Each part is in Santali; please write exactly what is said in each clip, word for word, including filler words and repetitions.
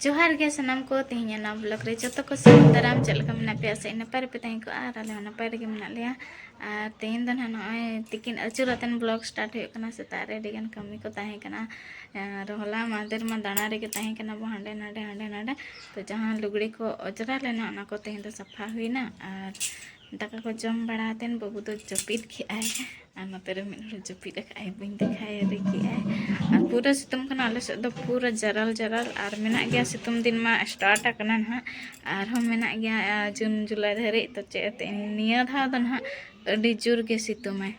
ᱡᱚᱦᱟᱨ ᱜᱮ ᱥᱟᱱᱟᱢ ᱠᱚ᱾ ᱛᱮᱦᱮᱧᱟᱜ ᱱᱚᱣᱟ ᱵᱞᱚᱜ ᱨᱮ ᱡᱚᱛᱚ ᱠᱚ ᱥᱟᱹᱜᱩᱱ ᱫᱟᱨᱟᱢ᱾ ᱪᱮᱫ ᱞᱮᱠᱟ ᱢᱮᱱᱟᱜ ᱯᱮᱭᱟ? ᱥᱮ ᱱᱟᱯᱟᱭ ᱨᱮᱯᱮ ᱛᱟᱦᱮᱸ ᱠᱚᱜᱼᱟ, ᱟᱨ ᱟᱞᱮ ᱦᱚᱸ ᱱᱟᱯᱟᱭ ᱨᱮᱜᱮ ᱢᱮᱱᱟᱜ ᱞᱮᱭᱟ᱾ ᱟᱨ ᱛᱮᱦᱮᱧ ᱫᱚ ᱱᱟᱦᱟᱜ ᱱᱚᱜᱼᱚᱭ ᱛᱤᱠᱤᱱ ᱟᱹᱪᱩᱨ ᱟᱛᱮᱱ ᱵᱞᱚᱜ ᱥᱴᱟᱨᱴ ᱦᱩᱭᱩᱜ ᱠᱟᱱᱟ᱾ ᱥᱮᱛᱟᱜ ᱨᱮ ᱟᱹᱰᱤ ᱜᱟᱱ ᱠᱟᱹᱢᱤ ᱠᱚ ᱛᱟᱦᱮᱸ ᱠᱟᱱᱟ᱾ ᱟᱨ ᱦᱚᱞᱟ ᱢᱟᱦᱫᱮᱨ ᱢᱟ ᱫᱟᱬᱟ ᱨᱮᱜᱮ ᱛᱟᱦᱮᱸ ᱠᱟᱱᱟ ᱵᱚ, ᱦᱟᱸᱰᱮ ᱱᱟᱰᱮ, ᱦᱟᱸᱰᱮ ᱱᱟᱰᱮ᱾ ᱛᱚ ᱡᱟᱦᱟᱸ ᱞᱩᱜᱽᱲᱤ ᱠᱚ ᱚᱸᱡᱽᱨᱟ ᱞᱮᱱᱟ, ᱚᱱᱟ ᱠᱚ ᱛᱮᱦᱮᱧ ᱫᱚ ᱥᱟᱯᱷᱟ ᱦᱩᱭᱱᱟ᱾ ᱟᱨ ᱫᱟᱠᱟ ᱠᱚ ᱡᱚᱢ ᱵᱟᱲᱟ ᱠᱟᱛᱮᱱ ᱵᱟᱹᱵᱩ ᱫᱚ ᱡᱟᱹᱯᱤᱫ ᱠᱮᱜᱼᱟᱭ᱾ ᱟᱨ ᱱᱚᱛᱮ ᱨᱮ ᱢᱤᱫ ᱦᱚᱲ ᱡᱟᱹᱯᱤᱫ ᱟᱠᱟᱫᱼᱟᱭ, ᱵᱟᱹᱧ ᱫᱮᱠᱷᱟᱭ ᱨᱮ ᱠᱮᱜᱼᱟᱭ᱾ ᱟᱨ ᱯᱩᱨᱟᱹ ᱥᱤᱛᱩᱝ ᱠᱟᱱᱟ ᱟᱞᱮ ᱥᱮᱫ ᱫᱚ, ᱯᱩᱨᱟᱹ ᱡᱟᱨᱟᱞ ᱡᱟᱨᱟᱞ᱾ ᱟᱨ ᱢᱮᱱᱟᱜ ᱜᱮᱭᱟ, ᱥᱤᱛᱩᱝ ᱫᱤᱱ ᱢᱟ ᱥᱴᱟᱨᱴ ᱟᱠᱟᱱᱟ ᱱᱟᱦᱟᱜ, ᱟᱨᱦᱚᱸ ᱢᱮᱱᱟᱜ ᱜᱮᱭᱟ, ᱟᱨ ᱡᱩᱱ ᱡᱩᱞᱟᱭ ᱫᱷᱟᱹᱨᱤᱡ᱾ ᱛᱚ ᱪᱮᱫ ᱮᱱᱛᱮᱫ, ᱱᱤᱭᱟᱹ ᱫᱷᱟᱣ ᱫᱚ ᱱᱟᱦᱟᱜ ᱟᱹᱰᱤ ᱡᱳᱨ ᱜᱮ ᱥᱤᱛᱩᱝ ᱟᱭ᱾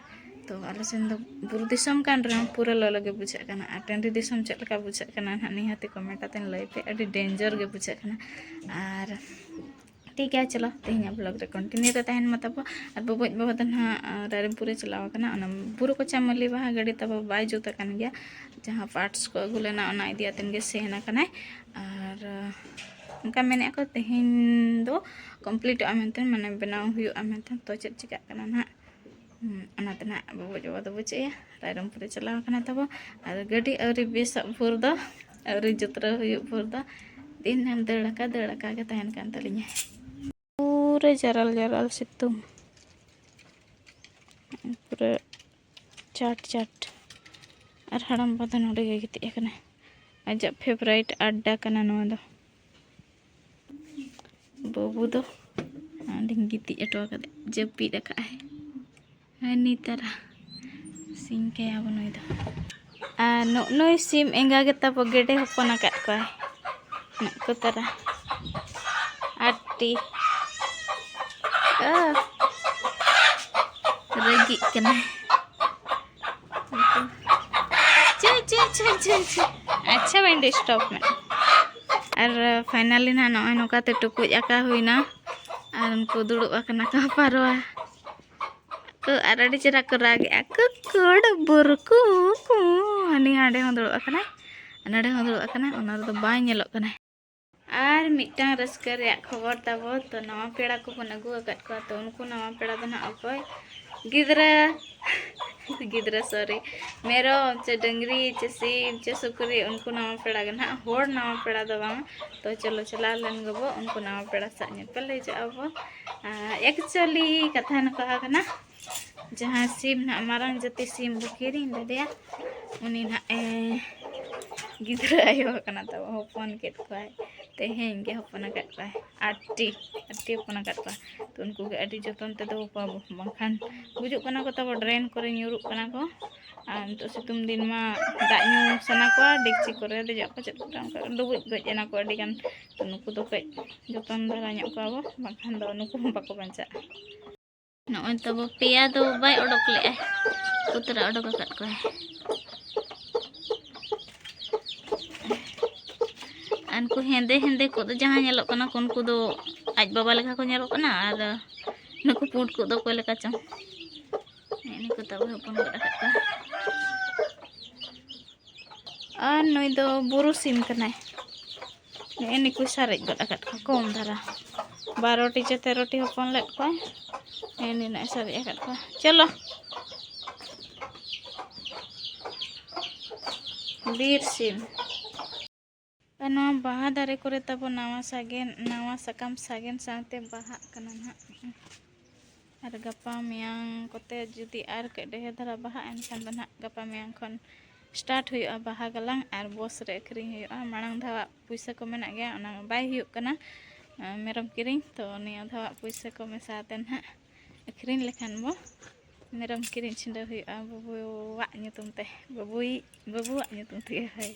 ᱛᱚ ᱟᱞᱮ ᱥᱮᱱ ᱫᱚ ᱵᱩᱨᱩ ᱫᱤᱥᱚᱢ ᱠᱟᱱ ᱨᱮᱦᱚᱸ ᱯᱩᱨᱟᱹ ᱞᱚᱞᱚ ᱜᱮ ᱵᱩᱡᱷᱟᱹᱜ ᱠᱟᱱᱟ᱾ ᱟᱨ ᱴᱟᱺᱰᱤ ᱫᱤᱥᱚᱢ ᱪᱮᱫ ᱞᱮᱠᱟ ᱵᱩᱡᱷᱟᱹᱜ ᱠᱟᱱᱟ ᱱᱟᱦᱟᱜ, ᱱᱤᱦᱟᱹᱛ ᱠᱚᱢᱮᱱᱴ ᱟᱛᱮᱱ ᱞᱟᱹᱭ ᱯᱮ, ᱟᱹᱰᱤ ᱰᱮᱧᱡᱟᱨ ᱜᱮ ᱵᱩᱡᱷᱟᱹᱜ ᱠᱟᱱᱟ᱾ ᱟᱨ ᱴᱷᱤᱠ ᱜᱮᱭᱟ, ᱪᱚᱞᱚ ᱛᱮᱦᱮᱧᱟᱜ ᱵᱞᱚᱜ ᱨᱮ ᱠᱚᱱᱴᱤᱱᱤᱭᱩ ᱨᱮ ᱛᱟᱦᱮᱱ ᱢᱟ ᱛᱟᱵᱚ᱾ ᱟᱨ ᱵᱟᱵᱩᱡ ᱵᱟᱵᱟ ᱫᱚ ᱱᱟᱦᱟᱜ, ᱟᱸ, ᱨᱟᱭᱨᱚᱝᱯᱩᱨᱮ ᱪᱟᱞᱟᱣ ᱟᱠᱟᱱᱟ᱾ ᱚᱱᱟ ᱵᱩᱨᱩ ᱠᱚᱪᱟ ᱢᱟᱹᱞᱤ ᱵᱟᱦᱟ ᱜᱟᱹᱰᱤ ᱛᱟᱵᱚ ᱵᱟᱭ ᱡᱩᱛ ᱟᱠᱟᱱ ᱜᱮᱭᱟ, ᱡᱟᱦᱟᱸ ᱯᱟᱨᱴᱥ ᱠᱚ ᱟᱹᱜᱩ ᱞᱮᱱᱟ ᱚᱱᱟ ᱤᱫᱤ ᱟᱛᱮᱱ ᱜᱮ ᱥᱮᱱ ᱟᱠᱟᱱᱟᱭ᱾ ᱟᱨ, ᱟᱸ, ᱚᱱᱠᱟ ᱢᱮᱱᱮᱫ ᱠᱚ ᱛᱮᱦᱮᱧ ᱫᱚ ᱠᱚᱢᱯᱞᱤᱴᱚᱜᱼᱟ ᱢᱮᱱᱛᱮ, ᱢᱟᱱᱮ ᱵᱮᱱᱟᱣ ᱦᱩᱭᱩᱜᱼᱟ ᱢᱮᱱᱛᱮ᱾ ᱛᱚ ᱪᱮᱫ ᱪᱤᱠᱟᱹᱜ ᱠᱟᱱᱟ ᱱᱟᱦᱟᱜ? ᱦᱩᱸ, ᱚᱱᱟᱛᱮ ᱱᱟᱦᱟᱜ ᱵᱟᱵᱩᱡ ᱵᱟᱵᱟ ᱫᱚ ᱵᱟᱹᱪᱩᱜ ᱮᱭᱟ, ᱨᱟᱭᱨᱚᱝᱯᱩᱨᱮ ᱪᱟᱞᱟᱣ ᱟᱠᱟᱱᱟ ᱛᱟᱵᱚ᱾ ᱟᱨ ᱜᱟᱹᱰᱤ ᱟᱹᱣᱨᱤ ᱵᱮᱥᱚᱜ ᱵᱷᱳᱨ ᱫᱚ, ᱟᱹᱣᱨᱤ ᱡᱩᱛᱨᱟᱹᱣ ᱦᱩᱭᱩᱜ ᱵᱷᱳᱨ ᱫᱚ, ᱫᱤᱱᱟᱹᱢ ᱫᱟᱹᱲ ᱟᱠᱟ, ᱫᱟᱹᱲ ᱟᱠᱟ ᱜᱮ ᱛᱟᱦᱮᱱ ᱠᱟᱱ ᱛᱟᱹᱞᱤᱧᱟ᱾ ᱯᱩᱨᱟᱹ ᱡᱟᱨᱟᱞ ᱡᱟᱨᱟᱞ ᱥᱤᱛᱩᱝ, ᱯᱩᱨᱟᱹ ᱪᱟᱴ ᱪᱟᱴ᱾ ᱟᱨ ᱦᱟᱲᱟᱢ ᱵᱟ ᱫᱚ ᱱᱚᱰᱮ ᱜᱮ ᱜᱤᱛᱤᱡ ᱟᱠᱟᱱᱟᱭ, ᱟᱡᱟᱜ ᱯᱷᱮᱵᱟᱨᱤᱴ ᱟᱰᱰᱟ ᱠᱟᱱᱟ ᱱᱚᱣᱟ ᱫᱚ᱾ ᱵᱟᱹᱵᱩ ᱫᱚ ᱚᱸᱰᱮᱧ ᱜᱤᱛᱤᱡ ᱦᱚᱴᱚ ᱟᱠᱟᱫᱮ, ᱡᱟᱹᱯᱤᱫ ᱟᱠᱟᱫᱼᱟᱭ᱾ ᱦᱟᱹᱱᱤ ᱛᱟᱨᱟ ᱥᱤᱧ ᱠᱟᱭᱟ ᱵᱚ ᱱᱩᱭ ᱫᱚ᱾ ᱟᱨ ᱱᱩᱜ-, ᱱᱩᱭ ᱥᱤᱢ ᱮᱸᱜᱟ ᱜᱮ ᱛᱟᱵᱚ ᱜᱮᱰᱮ ᱦᱚᱯᱚᱱ ᱟᱠᱟᱫ ᱠᱚᱣᱟᱭ᱾ ᱱᱩᱠᱩ ᱛᱟᱨᱟ ᱟᱴᱴᱤ᱾ ᱚ, ᱨᱟᱹᱜᱤᱜ ᱠᱟᱱᱟᱭ᱾ ᱪᱮ, ᱪᱮ, ᱪᱮ, ᱪᱮ, ᱪᱮ᱾ ᱟᱪᱪᱷᱟ, ᱵᱟᱹᱧ ᱰᱤᱥᱴᱟᱵᱽ ᱢᱮ᱾ ᱟᱨ ᱯᱷᱟᱭᱱᱟᱞᱤ ᱱᱟᱦᱟᱜ ᱱᱚᱜᱼᱚᱭ ᱱᱚᱝᱠᱟ ᱛᱮ ᱴᱩᱠᱩᱡ ᱟᱠᱟ ᱦᱩᱭᱱᱟ᱾ ᱟᱨ ᱩᱱᱠᱩ ᱫᱩᱲᱩᱵ ᱟᱠᱟᱱᱟ ᱠᱚ ᱯᱟᱨᱣᱟ᱾ ᱠᱚ ᱟᱨ ᱟᱹᱰᱤ ᱪᱮᱦᱨᱟ ᱠᱚ ᱨᱟᱜᱮᱜᱼᱟ, ᱠᱩᱠᱩᱲ ᱵᱩᱨᱠᱩ ᱠᱩ᱾ ᱦᱟᱹᱱᱤ ᱦᱟᱸᱰᱮ ᱦᱚᱸ ᱫᱩᱲᱩᱵ ᱟᱠᱟᱱᱟᱭ, ᱱᱚᱰᱮ ᱦᱚᱸ ᱫᱩᱲᱩᱵ ᱟᱠᱟᱱᱟᱭ, ᱚᱱᱟ ᱨᱮᱫᱚ ᱵᱟᱭ ᱧᱮᱞᱚᱜ ᱠᱟᱱᱟᱭ᱾ ᱟᱨ ᱢᱤᱫᱴᱟᱝ ᱨᱟᱹᱥᱠᱟᱹ ᱨᱮᱭᱟᱜ ᱠᱷᱚᱵᱚᱨ ᱛᱟᱵᱚ, ᱛᱚ ᱱᱟᱣᱟ ᱯᱮᱲᱟ ᱠᱚᱵᱚᱱ ᱟᱹᱜᱩ ᱟᱠᱟᱫ ᱠᱚᱣᱟ᱾ ᱛᱚ ᱩᱱᱠᱩ ᱱᱟᱣᱟ ᱯᱮᱲᱟ ᱫᱚ ᱱᱟᱦᱟᱜ ᱚᱠᱚᱭ? ᱜᱤᱫᱽᱨᱟᱹ ᱜᱤᱫᱽᱨᱟᱹ, sorry, ᱢᱮᱨᱚᱢ ᱪᱮ ᱰᱟᱹᱝᱨᱤ ᱪᱮ ᱥᱤᱢ ᱪᱮ ᱥᱩᱠᱨᱤ, ᱩᱱᱠᱩ ᱱᱟᱣᱟ ᱯᱮᱲᱟ ᱜᱮ ᱱᱟᱦᱟᱜ, ᱦᱚᱲ ᱱᱟᱣᱟ ᱯᱮᱲᱟ ᱫᱚ ᱵᱟᱝ᱾ ᱛᱚ ᱪᱚᱞᱚ, ᱪᱟᱞᱟᱣ ᱞᱮᱱ ᱜᱮᱵᱚ ᱩᱱᱠᱩ ᱱᱟᱣᱟ ᱯᱮᱲᱟ ᱥᱟᱶ ᱧᱮᱯᱮᱞ ᱦᱤᱡᱩᱜ ᱟᱵᱚ᱾ ᱟᱨ actually ᱠᱟᱛᱷᱟ ᱱᱚᱝᱠᱟ ᱠᱟᱱᱟ, ᱡᱟᱦᱟᱸ ᱥᱤᱢ ᱱᱟᱦᱟᱜ, ᱢᱟᱨᱟᱝ ᱡᱟᱹᱛᱤ ᱥᱤᱢ ᱵᱚ ᱠᱤᱨᱤᱧ ᱞᱮᱫᱮᱭᱟ, ᱩᱱᱤ ᱱᱟᱦᱟᱜ ᱮ ᱜᱤᱫᱽᱨᱟᱹ ᱟᱭᱳ ᱠᱟᱱᱟ ᱛᱟᱵᱚ, ᱦᱚᱯᱚᱱ ᱠᱮᱫ ᱠᱚᱣᱟᱭ, ᱛᱮᱦᱮᱧ ᱜᱮ ᱦᱚᱯᱚᱱ ᱟᱠᱟᱫ ᱠᱚᱣᱟᱭ, ᱟᱴᱴᱤ, ᱟᱴᱴᱤ ᱦᱚᱯᱚᱱ ᱟᱠᱟᱫ ᱠᱚᱣᱟ᱾ ᱛᱚ ᱩᱱᱠᱩ ᱜᱮ ᱟᱹᱰᱤ ᱡᱚᱛᱚᱱ ᱛᱮ ᱫᱚᱦᱚ ᱠᱚᱣᱟ ᱵᱚ, ᱵᱟᱝᱠᱷᱟᱱ ᱜᱩᱡᱩᱜ ᱠᱟᱱᱟ ᱠᱚ ᱛᱟᱵᱚ, drain ᱠᱚᱨᱮ ᱧᱩᱨᱩᱜ ᱠᱟᱱᱟ ᱠᱚ᱾ ᱟᱨ ᱱᱤᱛᱚᱜ ᱥᱤᱛᱩᱝ ᱫᱤᱱ ᱢᱟ ᱫᱟᱜ ᱧᱩ ᱥᱟᱱᱟ ᱠᱚᱣᱟ, ᱰᱮᱠᱪᱤ ᱠᱚᱨᱮ ᱫᱮᱡᱚᱜ ᱠᱚ, ᱪᱮᱫ ᱠᱚᱨᱮ, ᱚᱱᱠᱟ ᱰᱩᱵᱩᱡ ᱜᱚᱡ ᱮᱱᱟ ᱠᱚ ᱟᱹᱰᱤ ᱜᱟᱱ᱾ ᱛᱚ ᱱᱩᱠᱩ ᱫᱚ ᱠᱟᱹᱡ ᱡᱚᱛᱚᱱ ᱫᱷᱟᱨᱟ ᱧᱚᱜ ᱠᱚᱣᱟ ᱵᱚ, ᱵᱟᱝᱠᱷᱟᱱ ᱫᱚ ᱱᱩᱠᱩ ᱦᱚᱸ ᱵᱟᱠᱚ ᱵᱟᱧᱪᱟᱜᱼᱟ᱾ ᱱᱚᱜᱼᱚᱭ ᱛᱟᱵᱚ ᱯᱮᱭᱟ ᱫᱚ ᱵᱟᱭ ᱚᱰᱚᱠ ᱞᱮᱜᱼᱟᱭ, ᱩᱛᱟᱹᱨᱟ ᱚᱰᱚᱠ ᱟᱠᱟᱫ ᱠᱚᱣᱟᱭ᱾ ᱟᱨ ᱩᱱᱠᱩ ᱦᱮᱸᱫᱮ ᱦᱮᱸᱫᱮ ᱠᱚᱫᱚ ᱡᱟᱦᱟᱸ ᱧᱮᱞᱚᱜ ᱠᱟᱱᱟ ᱠᱚ, ᱩᱱᱠᱩ ᱫᱚ ᱟᱡ ᱵᱟᱵᱟ ᱞᱮᱠᱟ ᱠᱚ ᱧᱮᱞᱚᱜ ᱠᱟᱱᱟ, ᱟᱨ ᱱᱩᱠᱩ ᱯᱩᱸᱰ ᱠᱚᱫᱚ ᱚᱠᱚᱭ ᱞᱮᱠᱟ ᱪᱚᱝ᱾ ᱱᱮᱜᱼᱮ ᱱᱤᱠᱩ ᱛᱟᱵᱚ ᱦᱚᱯᱚᱱ ᱜᱚᱫ ᱟᱠᱟᱫ ᱠᱚᱣᱟ᱾ ᱟᱨ ᱱᱩᱭ ᱫᱚ ᱵᱩᱨᱩ ᱥᱤᱢ ᱠᱟᱱᱟᱭ᱾ ᱱᱮᱜᱼᱮ ᱱᱤᱠᱩ ᱥᱟᱨᱮᱡ ᱜᱚᱫ ᱟᱠᱟᱫ ᱠᱚᱣᱟ ᱠᱚᱢ ᱫᱷᱟᱨᱟ, ᱵᱟᱨᱚᱴᱤ ᱪᱮ ᱛᱮᱨᱚᱴᱤ ᱦᱚᱯᱚᱱ ᱞᱮᱫ ᱠᱚᱣᱟᱭ᱾ ᱱᱮᱜᱼᱮ ᱱᱤᱱᱟᱹᱜ ᱮ ᱥᱟᱨᱮᱡ ᱟᱠᱟᱫ ᱠᱚᱣᱟ᱾ ᱪᱚᱞᱚ, ᱵᱤᱨ ᱥᱤᱢ᱾ ᱟᱨ ᱱᱚᱣᱟ ᱵᱟᱦᱟ ᱫᱟᱨᱮ ᱠᱚᱨᱮ ᱛᱟᱵᱚ ᱱᱟᱣᱟ ᱥᱟᱜᱮᱱ, ᱱᱟᱣᱟ ᱥᱟᱠᱟᱢ ᱥᱟᱜᱮᱱ ᱥᱟᱶᱛᱮ ᱵᱟᱦᱟᱜ ᱠᱟᱱᱟ ᱱᱟᱦᱟᱜ᱾ ᱟᱨ ᱜᱟᱯᱟ ᱢᱮᱭᱟᱝ ᱠᱚᱛᱮ ᱡᱩᱫᱤ ᱟᱨ ᱠᱟᱹᱡ ᱰᱷᱮᱨ ᱫᱷᱟᱨᱟ ᱵᱟᱦᱟᱜᱼᱟ, ᱮᱱᱠᱷᱟᱱ ᱫᱚ ᱱᱟᱦᱟᱜ ᱜᱟᱯᱟ ᱢᱮᱭᱟᱝ ᱠᱷᱚᱱ start ᱦᱩᱭᱩᱜᱼᱟ ᱵᱟᱦᱟ ᱜᱟᱞᱟᱝ ᱟᱨ ᱵᱚᱥ ᱨᱮ ᱟᱹᱠᱷᱨᱤᱧ ᱦᱩᱭᱩᱜᱼᱟ᱾ ᱢᱟᱲᱟᱝ ᱫᱷᱟᱣᱟᱜ ᱯᱩᱭᱥᱟᱹ ᱠᱚ ᱢᱮᱱᱟᱜ ᱜᱮᱭᱟ, ᱚᱱᱟ ᱵᱟᱭ ᱦᱩᱭᱩᱜ ᱠᱟᱱᱟ, ᱟᱸ, ᱢᱮᱨᱚᱢ ᱠᱤᱨᱤᱧ᱾ ᱛᱚ ᱱᱤᱭᱟᱹ ᱫᱷᱟᱣᱟᱜ ᱯᱩᱭᱥᱟᱹ ᱠᱚ ᱢᱮᱥᱟ ᱟᱛᱮ ᱱᱟᱦᱟᱜ ᱟᱹᱠᱷᱨᱤᱧ ᱞᱮᱠᱷᱟᱱ ᱵᱚ ᱢᱮᱨᱚᱢ ᱠᱤᱨᱤᱧ ᱪᱷᱤᱰᱟᱹᱣ ᱦᱩᱭᱩᱜᱼᱟ ᱵᱟᱹᱵᱩᱣᱟᱜ ᱧᱩᱛᱩᱢ ᱛᱮ, ᱵᱟᱹᱵᱩᱭᱤᱡ, ᱵᱟᱹᱵᱩᱣᱟᱜ ᱧᱩᱛᱩᱢ ᱛᱮᱜᱮ, ᱦᱳᱭ᱾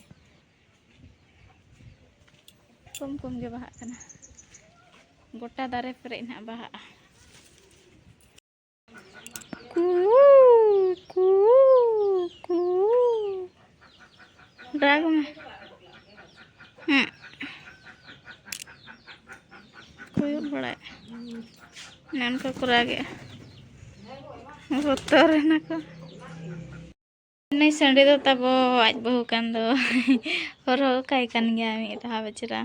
ᱠᱚᱢ ᱠᱚᱢ ᱜᱮ ᱵᱟᱦᱟᱜ ᱠᱟᱱᱟ, ᱜᱚᱴᱟ ᱫᱟᱨᱮ ᱯᱮᱨᱮᱡ ᱱᱟᱦᱟᱜ ᱵᱟᱦᱟᱜᱼᱟ᱾ ᱠᱩ, ᱠᱩ, ᱠᱩ᱾ ᱨᱟᱜᱽ ᱢᱮ᱾ ᱦᱩᱸ᱾ ᱠᱚᱭᱚᱜ ᱵᱟᱲᱟᱭ᱾ ᱚᱱᱮ ᱚᱱᱠᱟ ᱠᱚ ᱨᱟᱜᱮᱜᱼᱟ᱾ ᱵᱚᱛᱚᱨ ᱮᱱᱟ ᱠᱚ᱾ ᱱᱩᱭ ᱥᱟᱺᱰᱤ ᱫᱚ ᱛᱟᱵᱚ ᱟᱡ ᱵᱟᱹᱦᱩ ᱠᱟᱱ ᱫᱚ᱾ ᱦᱚᱨᱦᱚ ᱠᱟᱭ ᱠᱟᱱ ᱜᱮᱭᱟ ᱢᱤᱫ ᱫᱷᱟᱣ ᱵᱮᱪᱟᱨᱟ᱾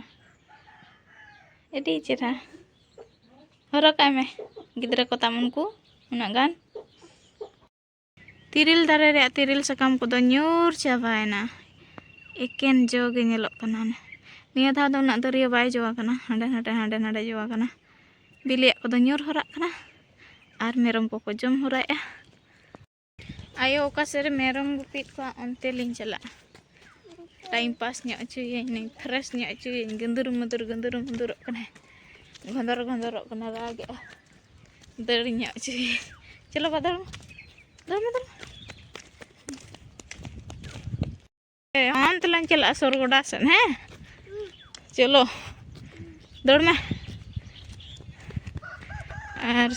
ᱟᱹᱰᱤ ᱪᱮᱨᱦᱟ᱾ ᱦᱚᱨᱦᱚ ᱠᱟᱭ ᱢᱮ᱾ ᱜᱤᱫᱽᱨᱟᱹ ᱠᱚ ᱛᱟᱢ ᱩᱱᱠᱩ ᱩᱱᱟᱹᱜ ᱜᱟᱱ᱾ ᱛᱤᱨᱤᱞ ᱫᱟᱨᱮ ᱨᱮᱭᱟᱜ ᱛᱤᱨᱤᱞ ᱥᱟᱠᱟᱢ ᱠᱚᱫᱚ ᱧᱩᱨ ᱪᱟᱵᱟᱭᱮᱱᱟ᱾ ᱮᱠᱮᱱ ᱡᱚ ᱜᱮ ᱧᱮᱞᱚᱜ ᱠᱟᱱᱟ᱾ ᱱᱤᱭᱟᱹ ᱫᱷᱟᱣ ᱫᱚ ᱩᱱᱟᱹᱜ ᱫᱟᱹᱨᱭᱟᱹ ᱵᱟᱭ ᱡᱚ ᱟᱠᱟᱱᱟ, ᱦᱟᱸᱰᱮ ᱱᱟᱰᱮ, ᱦᱟᱸᱰᱮ ᱱᱟᱰᱮ ᱡᱚ ᱟᱠᱟᱱᱟ᱾ ᱵᱤᱞᱤᱭᱟᱜ ᱠᱚᱫᱚ ᱧᱩᱨ ᱦᱚᱨᱟᱜ ᱠᱟᱱᱟ ᱟᱨ ᱢᱮᱨᱚᱢ ᱠᱚᱠᱚ ᱡᱚᱢ ᱦᱚᱨᱟᱭᱮᱫᱼᱟ᱾ ᱟᱭᱳ ᱚᱠᱟ ᱥᱮᱫ ᱨᱮ ᱢᱮᱨᱚᱢ ᱜᱩᱯᱤᱭᱮᱫ ᱠᱚᱣᱟ, ᱚᱱᱛᱮ ᱞᱤᱧ ᱪᱟᱞᱟᱜᱼᱟ᱾ ᱴᱟᱭᱤᱢ ᱯᱟᱥ ᱧᱚᱜ ᱦᱚᱪᱚᱭᱟᱹᱧ, ᱯᱷᱨᱮᱥ ᱧᱚᱜ ᱦᱚᱪᱚᱭᱟᱹᱧ᱾ ᱜᱟᱹᱫᱩᱨ ᱢᱟᱹᱫᱩᱨ, ᱜᱟᱹᱫᱩᱨ ᱢᱟᱹᱫᱩᱨᱚᱜ ᱠᱟᱱᱟᱭ, ᱜᱷᱚᱸᱫᱚᱨ ᱜᱷᱚᱸᱫᱚᱨᱚᱜ ᱠᱟᱱᱟ, ᱨᱟᱜᱮᱜᱼᱟ᱾ ᱫᱟᱹᱲ ᱧᱚᱜ ᱦᱚᱪᱚᱭᱟᱹᱧ᱾ ᱪᱚᱞᱚ ᱵᱟ, ᱫᱟᱹᱲ ᱢᱮ, ᱫᱟᱹᱲ ᱢᱮ, ᱫᱟᱹᱲ ᱢᱮ᱾ ᱮ, ᱦᱟᱱᱛᱮ ᱞᱟᱝ ᱪᱟᱞᱟᱜᱼᱟ ᱥᱚᱨᱜᱚᱰᱟ ᱥᱮᱫ, ᱦᱮᱸ? ᱪᱚᱞᱚ, ᱫᱟᱹᱲ ᱢᱮ᱾ ᱟᱨ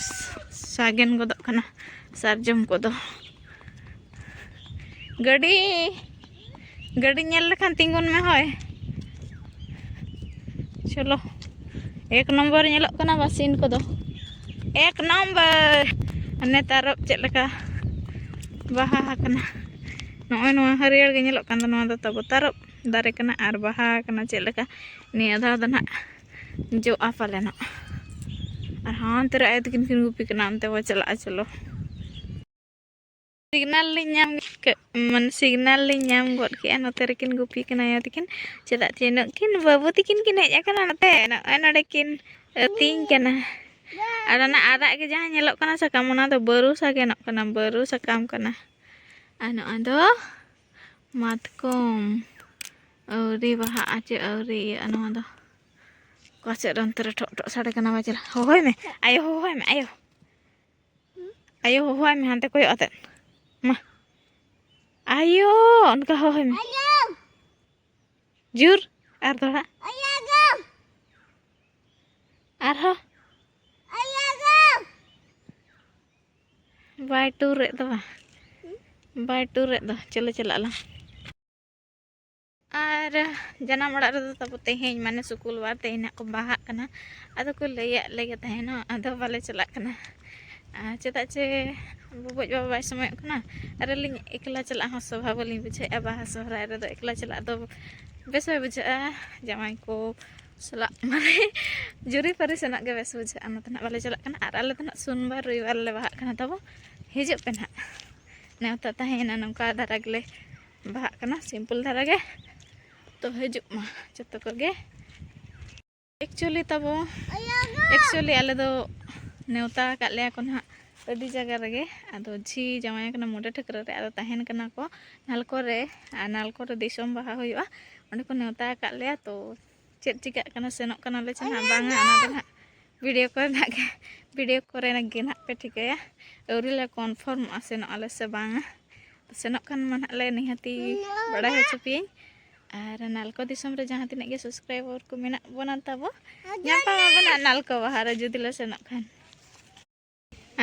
ᱥᱟᱜᱮᱱ ᱜᱚᱫᱚᱜ ᱠᱟᱱᱟ ᱥᱟᱨᱡᱚᱢ ᱠᱚᱫᱚ᱾ ᱜᱟᱹᱰᱤ, ᱜᱟᱹᱰᱤ ᱧᱮᱞ ᱞᱮᱠᱷᱟᱱ ᱛᱤᱸᱜᱩᱱ ᱢᱮ, ᱦᱳᱭ᱾ ᱪᱚᱞᱚ, ᱮᱠ ᱱᱚᱢᱵᱚᱨ ᱧᱮᱞᱚᱜ ᱠᱟᱱᱟ ᱵᱟᱥᱤᱱ ᱠᱚᱫᱚ, ᱮᱠ ᱱᱚᱢᱵᱚᱨ᱾ ᱦᱟᱱᱮ ᱛᱟᱨᱚᱵ ᱪᱮᱫ ᱞᱮᱠᱟ ᱵᱟᱦᱟ ᱟᱠᱟᱱᱟ᱾ ᱱᱚᱜᱼᱚᱭ ᱱᱚᱣᱟ ᱦᱟᱹᱨᱭᱟᱹᱲ ᱜᱮ ᱧᱮᱞᱚᱜ ᱠᱟᱱ ᱫᱚ, ᱱᱚᱣᱟ ᱫᱚ ᱛᱟᱵᱚ ᱛᱟᱨᱚᱵ ᱫᱟᱨᱮ ᱠᱟᱱᱟ ᱟᱨ ᱵᱟᱦᱟ ᱟᱠᱟᱱᱟ ᱪᱮᱫ ᱞᱮᱠᱟ᱾ ᱱᱤᱭᱟᱹ ᱫᱷᱟᱣ ᱫᱚ ᱱᱟᱦᱟᱜ ᱡᱚᱜᱼᱟ ᱯᱟᱞᱮᱱᱚᱜ᱾ ᱟᱨ ᱦᱟᱱᱛᱮ ᱨᱮ ᱟᱭᱳ ᱛᱟᱹᱠᱤᱱ ᱠᱤᱱ ᱜᱩᱯᱤ ᱠᱟᱱᱟ, ᱚᱱᱛᱮ ᱵᱚ ᱪᱟᱞᱟᱜᱼᱟ, ᱪᱚᱞᱚ᱾ ᱥᱤᱜᱽᱱᱟᱞ ᱞᱤᱧ ᱧᱟᱢ ᱠᱮᱫ, ᱢᱟᱱᱮ ᱥᱤᱜᱽᱱᱟᱞ ᱞᱤᱧ ᱧᱟᱢ ᱜᱚᱫ ᱠᱮᱫᱼᱟ᱾ ᱱᱚᱛᱮ ᱨᱮᱠᱤᱱ ᱜᱩᱯᱤ ᱠᱟᱱᱟ ᱟᱭᱳ ᱛᱟᱹᱠᱤᱱ᱾ ᱪᱮᱫᱟᱜ ᱪᱮ ᱱᱩᱠᱤᱱ ᱵᱟᱹᱵᱩ ᱛᱟᱹᱠᱤᱱ ᱠᱤᱱ ᱦᱮᱡ ᱟᱠᱟᱱᱟ ᱱᱚᱛᱮ, ᱱᱚᱜᱼᱚᱭ ᱱᱚᱰᱮ ᱠᱤᱱ ᱟᱹᱛᱤᱧ ᱠᱟᱱᱟ᱾ ᱟᱨ ᱚᱱᱟ ᱟᱨᱟᱜ ᱜᱮ ᱡᱟᱦᱟᱸ ᱧᱮᱞᱚᱜ ᱠᱟᱱᱟ ᱥᱟᱠᱟᱢ, ᱚᱱᱟ ᱫᱚ ᱵᱟᱹᱨᱩ ᱥᱟᱜᱮᱱᱚᱜ ᱠᱟᱱᱟ, ᱵᱟᱹᱨᱩ ᱥᱟᱠᱟᱢ ᱠᱟᱱᱟ᱾ ᱟᱨ ᱱᱚᱣᱟ ᱫᱚ ᱢᱟᱛᱠᱚᱢ᱾ ᱟᱹᱣᱨᱤ ᱵᱟᱦᱟᱜᱼᱟ ᱪᱮ ᱟᱹᱣᱨᱤ ᱤᱭᱟᱹᱜᱼᱟ ᱱᱚᱣᱟ ᱫᱚ᱾ ᱚᱠᱟ ᱥᱮᱫ ᱨᱮ ᱚᱱᱛᱮ ᱨᱮ ᱴᱷᱚᱜ ᱴᱷᱚᱜ ᱥᱟᱰᱮ ᱠᱟᱱᱟ, ᱵᱟᱡᱮ ᱦᱚᱦᱚᱭ ᱢᱮ, ᱟᱭᱳ ᱦᱚᱦᱚᱭ ᱢᱮ, ᱟᱭᱳ᱾ ᱟᱭᱳ ᱦᱚᱦᱚᱣᱟᱭ ᱢᱮ, ᱦᱟᱱᱛᱮ ᱠᱚᱭᱚᱜ ᱟᱛᱮᱫ᱾ ᱢᱟ᱾ ᱟᱭᱳ, ᱚᱱᱠᱟ ᱦᱚᱦᱚᱭ ᱢᱮ᱾ ᱡᱳᱨ, ᱟᱨ ᱫᱚᱦᱲᱟ᱾ ᱟᱨᱦᱚᱸ᱾ ᱵᱟᱭ ᱴᱩᱨᱮᱫ ᱫᱚ ᱵᱟ᱾ ᱵᱟᱭ ᱴᱩᱨᱮᱫ ᱫᱚ᱾ ᱪᱚᱞᱚ ᱪᱟᱞᱟᱜ ᱟᱞᱟᱝ᱾ ᱟᱨ ᱡᱟᱱᱟᱢ ᱚᱲᱟᱜ ᱨᱮᱫᱚ ᱛᱟᱵᱚ ᱛᱮᱦᱮᱧ, ᱢᱟᱱᱮ ᱥᱩᱠᱩᱞ ᱵᱟᱨ, ᱛᱮᱦᱮᱧ ᱱᱟᱜ ᱠᱚ ᱵᱟᱦᱟᱜ ᱠᱟᱱᱟ᱾ ᱟᱫᱚ ᱠᱚ ᱞᱟᱹᱭᱟᱫ ᱞᱮᱜᱮ ᱛᱟᱦᱮᱱᱚᱜ, ᱟᱫᱚ ᱵᱟᱞᱮ ᱪᱟᱞᱟᱜ ᱠᱟᱱᱟ᱾ ᱟᱨ ᱪᱮᱫᱟᱜ ᱪᱮ ᱵᱩᱵᱩᱡ ᱵᱟᱵᱟ ᱵᱟᱭ ᱥᱚᱢᱚᱭᱚᱜ ᱠᱟᱱᱟ᱾ ᱟᱨ ᱟᱹᱞᱤᱧ ᱮᱠᱞᱟ ᱪᱟᱞᱟᱜ ᱦᱚᱸ ᱥᱚᱵᱷᱟ ᱵᱟᱹᱞᱤᱧ ᱵᱩᱡᱷᱟᱹᱣᱮᱫᱼᱟ᱾ ᱵᱟᱦᱟ ᱥᱚᱦᱨᱟᱭ ᱨᱮᱫᱚ ᱮᱠᱞᱟ ᱪᱟᱞᱟᱜ ᱫᱚ ᱵᱮᱥ ᱵᱟᱭ ᱵᱩᱡᱷᱟᱹᱜᱼᱟ᱾ ᱡᱟᱶᱟᱭ ᱠᱚ ᱥᱟᱞᱟᱜ, ᱢᱟᱱᱮ, ᱡᱩᱨᱤ ᱯᱟᱹᱨᱤ ᱥᱮᱱᱟᱜ ᱜᱮ ᱵᱮᱥ ᱵᱩᱡᱷᱟᱹᱜᱼᱟ᱾ ᱚᱱᱟᱛᱮ ᱱᱟᱜ ᱵᱟᱞᱮ ᱪᱟᱞᱟᱜ ᱠᱟᱱᱟ᱾ ᱟᱨ ᱟᱞᱮ ᱫᱚ ᱱᱟᱜ ᱥᱳᱢᱵᱟᱨ ᱨᱚᱵᱤᱵᱟᱨ ᱞᱮ ᱵᱟᱦᱟᱜ ᱠᱟᱱᱟ ᱛᱟᱵᱚ᱾ ᱦᱤᱡᱩᱜ ᱯᱮ ᱱᱟᱜ᱾ ᱱᱮᱣᱛᱟ ᱛᱟᱦᱮᱸᱭᱮᱱᱟ, ᱱᱚᱝᱠᱟ ᱫᱷᱟᱨᱟ ᱜᱮᱞᱮ ᱵᱟᱦᱟᱜ ᱠᱟᱱᱟ, ᱥᱤᱢᱯᱚᱞ ᱫᱷᱟᱨᱟ ᱜᱮ᱾ ᱛᱚ ᱦᱤᱡᱩᱜ ᱢᱟ ᱡᱚᱛᱚ ᱠᱚᱜᱮ᱾ ᱮᱠᱪᱩᱭᱮᱞᱤ ᱛᱟᱵᱚ, ᱮᱠᱪᱩᱭᱮᱞᱤ ᱟᱞᱮ ᱫᱚ ᱱᱮᱣᱛᱟ ᱟᱠᱟᱫ ᱞᱮᱭᱟ ᱠᱚ ᱱᱟᱦᱟᱜ ᱟᱹᱰᱤ ᱡᱟᱭᱜᱟ ᱨᱮᱜᱮ᱾ ᱟᱫᱚ ᱡᱷᱤ ᱡᱟᱶᱟᱭ ᱠᱟᱱᱟ ᱢᱩᱰᱟᱹ ᱴᱷᱟᱹᱠᱨᱟᱹ ᱨᱮ, ᱟᱫᱚ ᱛᱟᱦᱮᱱ ᱠᱟᱱᱟ ᱠᱚ ᱱᱟᱞᱠᱳ ᱨᱮ, ᱟᱨ ᱱᱟᱞᱠᱳ ᱨᱮ ᱫᱤᱥᱚᱢ ᱵᱟᱦᱟ ᱦᱩᱭᱩᱜᱼᱟ, ᱚᱸᱰᱮ ᱠᱚ ᱱᱮᱣᱛᱟ ᱟᱠᱟᱫ ᱞᱮᱭᱟ᱾ ᱛᱚ ᱪᱮᱫ ᱪᱤᱠᱟᱹᱜ ᱠᱟᱱᱟ, ᱥᱮᱱᱚᱜ ᱠᱟᱱᱟᱞᱮ ᱪᱮ ᱱᱟᱦᱟᱜ ᱵᱟᱝᱟ, ᱚᱱᱟ ᱫᱚ ᱱᱟᱦᱟᱜ ᱵᱷᱤᱰᱤᱭᱳ ᱠᱚᱨᱮ ᱱᱟᱜ ᱜᱮ, ᱵᱷᱤᱰᱤᱭᱳ ᱠᱚᱨᱮ ᱱᱟᱜ ᱜᱮ ᱱᱟᱦᱟᱜ ᱯᱮ ᱴᱷᱤᱠᱟᱹᱭᱟ᱾ ᱟᱹᱣᱨᱤ ᱞᱮ ᱠᱚᱱᱯᱷᱟᱨᱢᱚᱜᱼᱟ ᱥᱮᱱᱚᱜ ᱟᱞᱮ ᱥᱮ ᱵᱟᱝᱟ᱾ ᱥᱮᱱᱚᱜ ᱠᱷᱟᱱ ᱢᱟ ᱱᱟᱦᱟᱜ ᱞᱮ ᱱᱤᱦᱟᱹᱛᱤ ᱵᱟᱲᱟᱭ ᱦᱚᱪᱚ ᱯᱮᱭᱟᱹᱧ᱾ ᱟᱨ ᱱᱟᱞᱠᱳ ᱫᱤᱥᱚᱢ ᱨᱮ ᱡᱟᱦᱟᱸ ᱛᱤᱱᱟᱹᱜ ᱜᱮ ᱥᱟᱵᱥᱠᱨᱟᱭᱵᱟᱨ ᱠᱚ ᱢᱮᱱᱟᱜ ᱵᱚᱱᱟ ᱛᱟᱵᱚ, ᱧᱟᱯᱟᱢ ᱟᱵᱚᱱ ᱱᱟᱦᱟᱜ ᱱᱟᱞᱠᱳ ᱵᱟᱦᱟ ᱨᱮ ᱡᱩᱫᱤ ᱞᱮ ᱥᱮᱱᱚᱜ ᱠᱷᱟᱱ᱾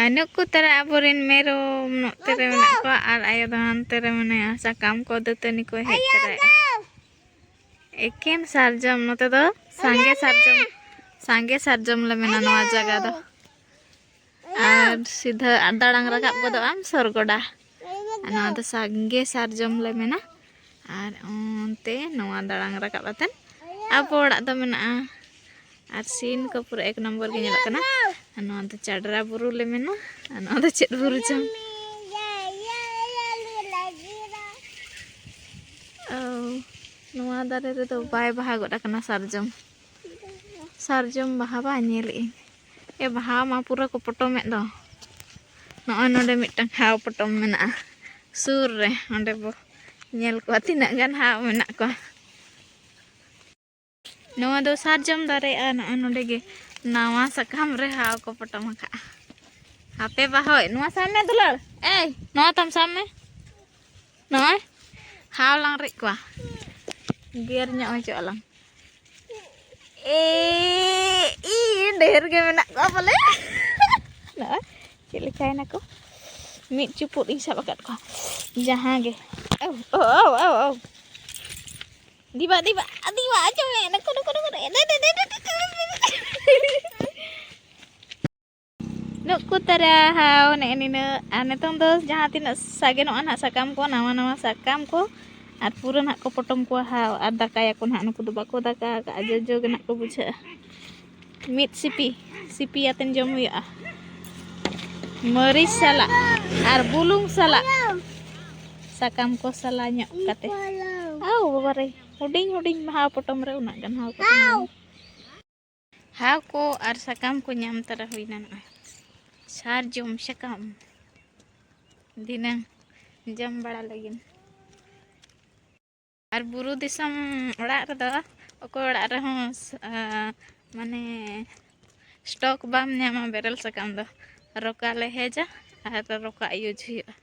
ᱟᱨ ᱱᱩᱠᱩ ᱛᱟᱨᱟ ᱟᱵᱚᱨᱮᱱ ᱢᱮᱨᱚᱢ ᱱᱚᱛᱮ ᱨᱮ ᱢᱮᱱᱟᱜ ᱠᱚᱣᱟ ᱟᱨ ᱟᱭᱳ ᱫᱚ ᱦᱟᱱᱛᱮ ᱨᱮ ᱢᱮᱱᱟᱭᱟ, ᱥᱟᱠᱟᱢ ᱠᱚ ᱫᱟᱹᱛᱟᱹᱱᱤ ᱠᱚ ᱦᱮᱡ ᱛᱚᱨᱟᱭᱮᱫᱼᱟ᱾ ᱮᱠᱮᱱ ᱥᱟᱨᱡᱚᱢ, ᱱᱚᱛᱮ ᱫᱚ ᱥᱟᱸᱜᱮ ᱥᱟᱨᱡᱚᱢ, ᱥᱟᱸᱜᱮ ᱥᱟᱨᱡᱚᱢ ᱞᱮ ᱢᱮᱱᱟ ᱱᱚᱣᱟ ᱡᱟᱭᱜᱟ ᱫᱚ᱾ ᱟᱨ ᱥᱤᱫᱷᱟᱹ ᱫᱟᱲᱟᱝ ᱨᱟᱠᱟᱵ ᱜᱚᱫᱚᱜ ᱟᱢ ᱥᱚᱨᱜᱚᱰᱟ᱾ ᱟᱨ ᱱᱚᱣᱟ ᱫᱚ ᱥᱟᱸᱜᱮ ᱥᱟᱨᱡᱚᱢ ᱞᱮ ᱢᱮᱱᱟ᱾ ᱟᱨ ᱚᱱᱛᱮ ᱱᱚᱣᱟ ᱫᱟᱲᱟᱝ ᱨᱟᱠᱟᱵ ᱠᱟᱛᱮᱫ ᱟᱵᱚ ᱚᱲᱟᱜ ᱫᱚ ᱢᱮᱱᱟᱜᱼᱟ᱾ ᱟᱨ ᱥᱤᱱ ᱠᱚ ᱯᱩᱨᱟᱹ ᱮᱠ ᱱᱚᱢᱵᱚᱨ ᱜᱮ ᱧᱮᱞᱚᱜ ᱠᱟᱱᱟ᱾ ᱟᱨ ᱱᱚᱣᱟ ᱫᱚ ᱪᱟᱰᱨᱟ ᱵᱩᱨᱩ ᱞᱮ ᱢᱮᱱᱟ᱾ ᱟᱨ ᱱᱚᱣᱟ ᱫᱚ ᱪᱮᱫ ᱵᱩᱨᱩ ᱪᱚᱝ? ᱚ, ᱱᱚᱣᱟ ᱫᱟᱨᱮ ᱨᱮᱫᱚ ᱵᱟᱭ ᱵᱟᱦᱟ ᱜᱚᱫ ᱟᱠᱟᱱᱟ ᱥᱟᱨᱡᱚᱢ᱾ ᱥᱟᱨᱡᱚᱢ ᱵᱟᱦᱟ ᱵᱟᱝ ᱧᱮᱞᱮᱫ ᱟᱹᱧ᱾ ᱮ, ᱵᱟᱦᱟ ᱢᱟ ᱯᱩᱨᱟᱹ ᱠᱚ ᱯᱚᱴᱚᱢᱮᱫ ᱫᱚ᱾ ᱱᱚᱜᱼᱚᱭ ᱱᱚᱰᱮ ᱢᱤᱫᱴᱟᱝ ᱦᱟᱣ ᱯᱚᱴᱚᱢ ᱢᱮᱱᱟᱜᱼᱟ ᱥᱩᱨ ᱨᱮ, ᱚᱸᱰᱮ ᱵᱚ ᱧᱮᱞ ᱠᱚᱣᱟ ᱛᱤᱱᱟᱹᱜ ᱜᱟᱱ ᱦᱟᱣ ᱢᱮᱱᱟᱜ ᱠᱚᱣᱟ᱾ ᱱᱚᱣᱟ ᱫᱚ ᱥᱟᱨᱡᱚᱢ ᱫᱟᱨᱮ ᱟᱨ ᱱᱚᱜᱼᱚᱭ ᱱᱚᱰᱮ ᱜᱮ ᱱᱟᱣᱟ ᱥᱟᱠᱟᱢ ᱨᱮ ᱦᱟᱣ ᱠᱚ ᱯᱚᱴᱚᱢ ᱟᱠᱟᱫᱼᱟ᱾ ᱦᱟᱯᱮ ᱵᱟᱦᱚᱭ, ᱱᱚᱣᱟ ᱥᱟᱵ ᱢᱮ ᱫᱩᱞᱟᱹᱲ, ᱮᱭ ᱱᱚᱣᱟ ᱛᱟᱢ ᱥᱟᱵ ᱢᱮ᱾ ᱱᱚᱜᱼᱚᱭ ᱦᱟᱣ ᱞᱟᱝ ᱨᱤᱫ ᱠᱚᱣᱟ, ᱜᱮᱨ ᱧᱚᱜ ᱦᱚᱪᱚᱜ ᱟᱞᱟᱝ᱾ ᱮ, ᱤ, ᱰᱷᱮᱨ ᱜᱮ ᱢᱮᱱᱟᱜ ᱠᱚᱣᱟ ᱵᱚᱞᱮ᱾ ᱱᱚᱜᱼᱚᱭ ᱪᱮᱫ ᱞᱮᱠᱟᱭᱮᱱᱟ ᱠᱚ, ᱢᱤᱫ ᱪᱩᱯᱩᱫ ᱤᱧ ᱥᱟᱵ ᱟᱠᱟᱫ ᱠᱚᱣᱟ ᱡᱟᱦᱟᱸ ᱜᱮ᱾ ᱟᱣ, ᱟᱣ, ᱟᱣ, ᱟᱣ, ᱟᱣ᱾ ᱫᱤᱵᱟ, ᱫᱤᱵᱟ, ᱫᱤᱵᱟ, ᱟᱸᱡᱚᱢ ᱢᱮ, ᱱᱩᱠᱩ, ᱱᱩᱠᱩ, ᱱᱩᱠᱩ, ᱱᱩᱠᱩ, ᱮ, ᱫᱮ, ᱫᱮ, ᱫᱮ, ᱫᱮ, ᱫᱮ, ᱫᱮ, ᱫᱮ᱾ ᱱᱩᱠᱩ ᱛᱟᱨᱟ ᱦᱟᱣ ᱱᱮᱜᱼᱮ ᱱᱤᱱᱟᱹᱜ᱾ ᱟᱨ ᱱᱤᱛᱚᱝ ᱫᱚ ᱡᱟᱦᱟᱸ ᱛᱤᱱᱟᱹᱜ ᱥᱟᱜᱮᱱᱚᱜᱼᱟ ᱱᱟᱦᱟᱜ ᱥᱟᱠᱟᱢ ᱠᱚ, ᱱᱟᱣᱟ ᱱᱟᱣᱟ ᱥᱟᱠᱟᱢ ᱠᱚ, ᱟᱨ ᱯᱩᱨᱟᱹ ᱱᱟᱦᱟᱜ ᱠᱚ ᱯᱚᱴᱚᱢ ᱠᱚᱣᱟ ᱦᱟᱣ, ᱟᱨ ᱫᱟᱠᱟᱭᱟᱠᱚ ᱱᱟᱦᱟᱜ᱾ ᱱᱩᱠᱩ ᱫᱚ ᱵᱟᱠᱚ ᱫᱟᱠᱟ ᱟᱠᱟᱫᱼᱟ, ᱡᱚᱡᱚ ᱜᱮ ᱱᱟᱦᱟᱜ ᱠᱚ ᱵᱩᱡᱷᱟᱹᱜᱼᱟ᱾ ᱢᱤᱫ ᱥᱤᱯᱤ, ᱥᱤᱯᱤ ᱟᱛᱮᱱ ᱡᱚᱢ ᱦᱩᱭᱩᱜᱼᱟ᱾ ᱢᱟᱹᱨᱤᱪ ᱥᱟᱞᱟᱜ ᱟᱨ ᱵᱩᱞᱩᱝ ᱥᱟᱞᱟᱜ ᱥᱟᱠᱟᱢ ᱠᱚ ᱥᱟᱞᱟ ᱧᱚᱜ ᱠᱟᱛᱮ᱾ ᱟᱣ ᱵᱟᱵᱟᱨᱮ, ᱦᱩᱰᱤᱧ ᱦᱩᱰᱤᱧ ᱦᱟᱣ ᱯᱚᱴᱚᱢ ᱨᱮ ᱩᱱᱟᱹᱜ ᱜᱟᱱ ᱦᱟᱣ ᱯᱚᱴᱚᱢ᱾ ᱦᱟᱣ ᱠᱚ ᱟᱨ ᱥᱟᱠᱟᱢ ᱠᱚ ᱧᱟᱢ ᱛᱟᱨᱟ ᱦᱩᱭᱱᱟ ᱱᱚᱜᱼᱚᱭ᱾ ᱥᱟᱨᱡᱚᱢ ᱥᱟᱠᱟᱢ ᱫᱷᱤᱱᱟᱹᱝ ᱡᱚᱢ ᱵᱟᱲᱟ ᱞᱟᱹᱜᱤᱫ᱾ ᱟᱨ ᱵᱩᱨᱩ ᱫᱤᱥᱚᱢ ᱚᱲᱟᱜ ᱨᱮᱫᱚ ᱚᱠᱚᱭ ᱚᱲᱟᱜ ᱨᱮᱦᱚᱸ ᱥ-, ᱟ, ᱢᱟᱱᱮ ᱥᱴᱚᱠ ᱵᱟᱢ ᱧᱟᱢᱟ ᱵᱮᱨᱮᱞ ᱥᱟᱠᱟᱢ ᱫᱚ᱾ ᱨᱚᱠᱟ ᱞᱮ ᱦᱮᱡᱟ ᱟᱨ ᱨᱚᱠᱟ ᱤᱭᱩᱡᱽ ᱦᱩᱭᱩᱜᱼᱟ᱾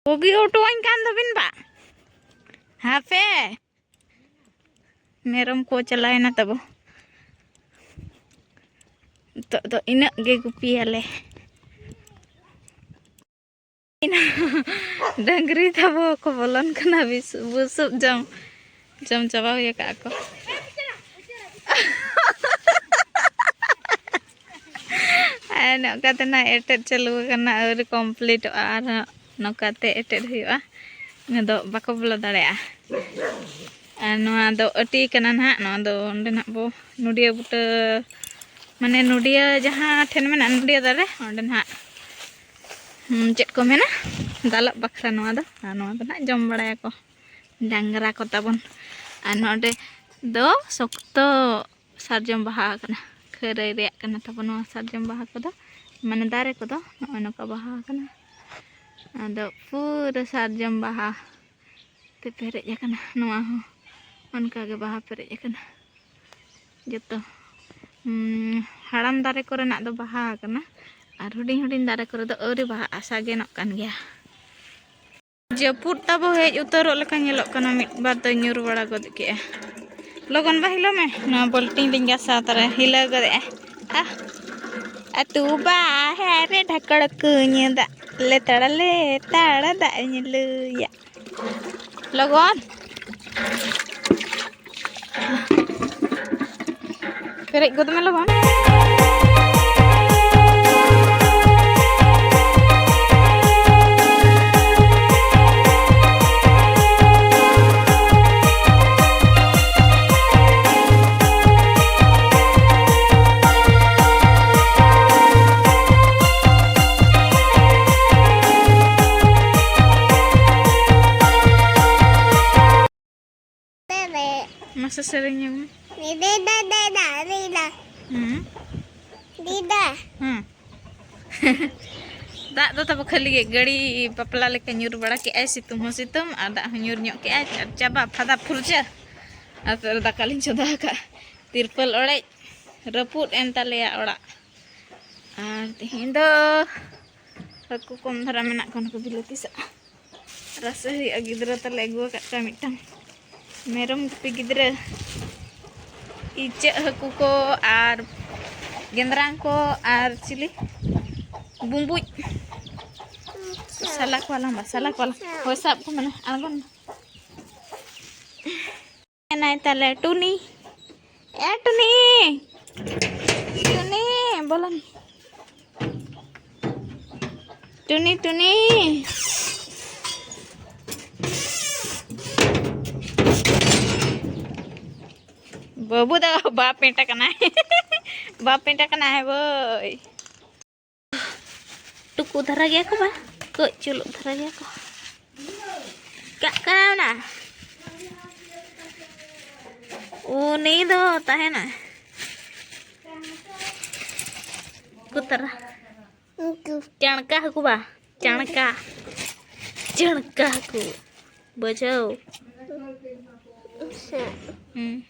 ᱵᱩᱜᱤ ᱚᱴᱚᱣᱟᱹᱧ ᱠᱟᱱ ᱫᱚᱵᱤᱱ ᱵᱟ? ᱦᱟᱯᱮ᱾ ᱢᱮᱨᱚᱢ ᱠᱚ ᱪᱟᱞᱟᱣᱮᱱᱟ ᱛᱟᱵᱚ᱾ ᱱᱤᱛᱚᱜ ᱫᱚ ᱤᱱᱟᱹᱜ ᱜᱮ ᱜᱩᱯᱤᱭᱟᱞᱮ᱾ ᱰᱟᱹᱝᱨᱤ ᱛᱟᱵᱚ ᱠᱚ ᱵᱚᱞᱚᱱ ᱠᱟᱱᱟ ᱵᱤᱥ-, ᱵᱩᱥᱩᱵ ᱡᱚᱢ, ᱡᱚᱢ ᱪᱟᱵᱟ ᱦᱩᱭ ᱟᱠᱟᱫ ᱠᱚ᱾ ᱟᱨ ᱱᱚᱝᱠᱟ ᱛᱮ ᱱᱟᱜ ᱮᱴᱮᱫ ᱪᱟᱹᱞᱩ ᱟᱠᱟᱱᱟ, ᱟᱹᱣᱨᱤ ᱠᱚᱢᱯᱞᱤᱴᱚᱜᱼᱟ, ᱟᱨᱦᱚᱸ ᱱᱚᱝᱠᱟ ᱛᱮ ᱮᱴᱮᱫ ᱦᱩᱭᱩᱜᱼᱟ᱾ ᱤᱱᱟᱹ ᱫᱚ ᱵᱟᱠᱚ ᱵᱚᱞᱚ ᱫᱟᱲᱮᱭᱟᱜᱼᱟ᱾ ᱟᱨ ᱱᱚᱣᱟ ᱫᱚ ᱟᱹᱴᱤ ᱠᱟᱱᱟ ᱱᱟᱦᱟᱜ, ᱱᱚᱣᱟ ᱫᱚ ᱚᱸᱰᱮ ᱱᱟᱦᱟᱜ ᱵᱚ ᱱᱚᱰᱤᱭᱟᱹ ᱵᱩᱴᱟᱹ, ᱢᱟᱱᱮ ᱱᱚᱰᱤᱭᱟᱹ ᱡᱟᱦᱟᱸ ᱴᱷᱮᱱ ᱢᱮᱱᱟᱜᱼᱟ ᱱᱚᱰᱤᱭᱟᱹ ᱫᱟᱨᱮ, ᱚᱸᱰᱮ ᱱᱟᱦᱟᱜ, ᱦᱩᱸ, ᱪᱮᱫ ᱠᱚ ᱢᱮᱱᱟ, ᱫᱟᱞᱚᱵ ᱵᱟᱠᱷᱨᱟ ᱱᱚᱣᱟ ᱫᱚ᱾ ᱟᱨ ᱱᱚᱣᱟ ᱫᱚ ᱱᱟᱦᱟᱜ ᱡᱚᱢ ᱵᱟᱲᱟᱭᱟᱠᱚ ᱰᱟᱝᱨᱟ ᱠᱚ ᱛᱟᱵᱚᱱ᱾ ᱟᱨ ᱱᱚᱰᱮ ᱫᱚ ᱥᱚᱠᱛᱚ ᱥᱟᱨᱡᱚᱢ ᱵᱟᱦᱟ ᱠᱟᱱᱟ, ᱠᱷᱟᱹᱨᱟᱹᱭ ᱨᱮᱭᱟᱜ ᱠᱟᱱᱟ ᱛᱟᱵᱚᱱ ᱱᱚᱣᱟ ᱥᱟᱨᱡᱚᱢ ᱵᱟᱦᱟ ᱠᱚᱫᱚ, ᱢᱟᱱᱮ ᱫᱟᱨᱮ ᱠᱚᱫᱚ ᱱᱚᱜᱼᱚᱭ ᱱᱚᱝᱠᱟ ᱵᱟᱦᱟ ᱠᱟᱱᱟ᱾ ᱟᱫᱚ ᱯᱩᱨᱟᱹ ᱥᱟᱨᱡᱚᱢ ᱵᱟᱦᱟ ᱛᱮ ᱯᱮᱨᱮᱡ ᱟᱠᱟᱱᱟ᱾ ᱱᱚᱣᱟ ᱦᱚᱸ ᱚᱱᱠᱟ ᱜᱮ ᱵᱟᱦᱟ ᱯᱮᱨᱮᱡ ᱟᱠᱟᱱᱟ ᱡᱚᱛᱚ᱾ ᱦᱩᱸ, ᱦᱟᱲᱟᱢ ᱫᱟᱨᱮ ᱠᱚᱨᱮᱱᱟᱜ ᱫᱚ ᱵᱟᱦᱟ ᱟᱠᱟᱱᱟ ᱟᱨ ᱦᱩᱰᱤᱧ ᱦᱩᱰᱤᱧ ᱫᱟᱨᱮ ᱠᱚᱨᱮ ᱫᱚ ᱟᱹᱣᱨᱤ ᱵᱟᱦᱟᱜᱼᱟ, ᱥᱟᱜᱮᱱᱚᱜ ᱠᱟᱱ ᱜᱮᱭᱟ᱾ ᱡᱟᱹᱯᱩᱫ ᱛᱟᱵᱚ ᱦᱮᱡ ᱩᱛᱟᱹᱨᱚᱜ ᱞᱮᱠᱟ ᱧᱮᱞᱚᱜ ᱠᱟᱱᱟ, ᱢᱤᱫ ᱵᱟᱨ ᱫᱚᱭ ᱧᱩᱨ ᱵᱟᱲᱟ ᱜᱚᱫ ᱠᱮᱜᱼᱟ᱾ ᱞᱚᱜᱚᱱ ᱵᱟ ᱦᱤᱞᱟᱹᱣ ᱢᱮ, ᱱᱚᱣᱟ ᱵᱟᱹᱞᱴᱤᱱ ᱞᱤᱧ ᱜᱟᱥᱟᱣ ᱛᱟᱨᱟ, ᱦᱤᱞᱟᱹᱣ ᱜᱚᱫ ᱮᱜᱼᱟ᱾ ᱟ, ᱟᱹᱛᱩ ᱵᱟᱦᱮᱨ ᱨᱮ ᱰᱷᱟᱠᱚᱲ ᱠᱩᱧ ᱫᱟᱜ, ᱞᱮᱛᱟᱲ ᱞᱮᱛᱟᱲ ᱫᱟᱜ ᱤᱧ ᱞᱩᱭᱟ᱾ ᱞᱚᱜᱚᱱ᱾ ᱯᱮᱨᱮᱡ ᱜᱚᱫ ᱢᱮ ᱞᱚᱜᱚᱱ᱾ ᱢᱟᱥᱮ ᱥᱮᱨᱮᱧ ᱧᱚᱜ ᱢᱮ᱾ ᱫᱤᱫᱟ, ᱫᱤᱫᱟ, ᱫᱤᱫᱟ᱾ ᱦᱩᱸ᱾ ᱫᱤᱫᱟ᱾ ᱦᱩᱸ᱾ ᱫᱟᱜ ᱫᱚ ᱛᱟᱵᱚ ᱠᱷᱟᱹᱞᱤ ᱜᱮ ᱜᱟᱹᱲᱤ ᱵᱟᱯᱞᱟ ᱞᱮᱠᱟ ᱧᱩᱨ ᱵᱟᱲᱟ ᱠᱮᱜᱼᱟᱭ, ᱥᱤᱛᱩᱝ ᱦᱚᱸ ᱥᱤᱛᱩᱝ ᱟᱨ ᱫᱟᱜ ᱦᱚᱸ ᱧᱩᱨ ᱧᱚᱜ ᱠᱮᱜᱼᱟᱭ, ᱟᱨ ᱪᱟᱵᱟ ᱯᱷᱟᱫᱟ ᱯᱷᱩᱨᱪᱟᱹ᱾ ᱟᱨ ᱫᱟᱠᱟ ᱞᱤᱧ ᱪᱚᱸᱫᱟ ᱟᱠᱟᱫ, ᱛᱤᱨᱯᱚᱞ ᱚᱲᱮᱡ ᱨᱟᱹᱯᱩᱫ ᱮᱱ ᱛᱟᱞᱮᱭᱟ ᱚᱲᱟᱜ᱾ ᱟᱨ ᱛᱮᱦᱮᱧ ᱫᱚ ᱦᱟᱹᱠᱩ ᱠᱚᱢ ᱫᱷᱟᱨᱟ ᱢᱮᱱᱟᱜ ᱠᱚᱣᱟ, ᱱᱩᱠᱩ ᱵᱤᱞᱟᱹᱛᱤ ᱥᱟᱜ ᱨᱟᱥᱮ ᱦᱩᱭᱩᱜᱼᱟ᱾ ᱜᱤᱫᱽᱨᱟᱹ ᱛᱟᱞᱮ ᱟᱹᱜᱩ ᱟᱠᱟᱫ ᱠᱚᱣᱟ ᱢᱤᱫᱴᱟᱝ ᱢᱮᱨᱚᱢ ᱜᱩᱯᱤ ᱜᱤᱫᱽᱨᱟᱹ᱾ ᱤᱪᱟᱹᱜ ᱦᱟᱹᱠᱩ ᱠᱚ ᱟᱨ ᱜᱮᱸᱫᱽᱨᱟᱝ ᱠᱚ ᱟᱨ ᱪᱤᱞᱤ ᱵᱩᱸᱵᱩᱡ᱾ ᱥᱟᱞᱟ ᱠᱚᱣᱟᱞᱟᱝ ᱵᱟ, ᱥᱟᱞᱟ ᱠᱚᱣᱟᱞᱟᱝ᱾ ᱦᱳᱭ, ᱥᱟᱵ ᱠᱚ ᱢᱟᱱᱮ, ᱟᱬᱜᱚᱱ ᱢᱮ᱾ ᱮᱱᱟᱭ ᱛᱟᱞᱮ ᱴᱩᱱᱤ᱾ ᱮ ᱴᱩᱱᱤ, ᱴᱩᱱᱤ, ᱵᱚᱞᱚᱱ᱾ ᱴᱩᱱᱤ, ᱴᱩᱱᱤ᱾ ᱵᱟᱹᱵᱩ ᱫᱚ ᱵᱟᱯ ᱯᱮᱸᱴ ᱟᱠᱟᱱᱟᱭ᱾ ᱵᱟᱯ ᱯᱮᱸᱴ ᱟᱠᱟᱱᱟᱭ ᱵᱳᱭ᱾ ᱴᱩᱠᱩ ᱫᱷᱟᱨᱟ ᱜᱮᱭᱟ ᱠᱚ ᱵᱟ, ᱠᱟᱹᱡ ᱪᱩᱞᱩᱜ ᱫᱷᱟᱨᱟ ᱜᱮᱭᱟ ᱠᱚ᱾ ᱠᱟᱜ ᱠᱟᱱᱟ᱾ ᱩᱱᱤ ᱫᱚ ᱛᱟᱦᱮᱱᱟ᱾ ᱠᱩᱛᱨᱟ᱾ ᱩᱱᱠᱩ᱾ ᱪᱟᱬᱠᱟ ᱦᱟᱹᱠᱩ ᱵᱟ, ᱪᱟᱬᱠᱟ᱾ ᱪᱟᱬᱠᱟ ᱦᱟᱹᱠᱩ᱾ ᱵᱩᱡᱷᱟᱹᱣ᱾ ᱦᱩᱸ᱾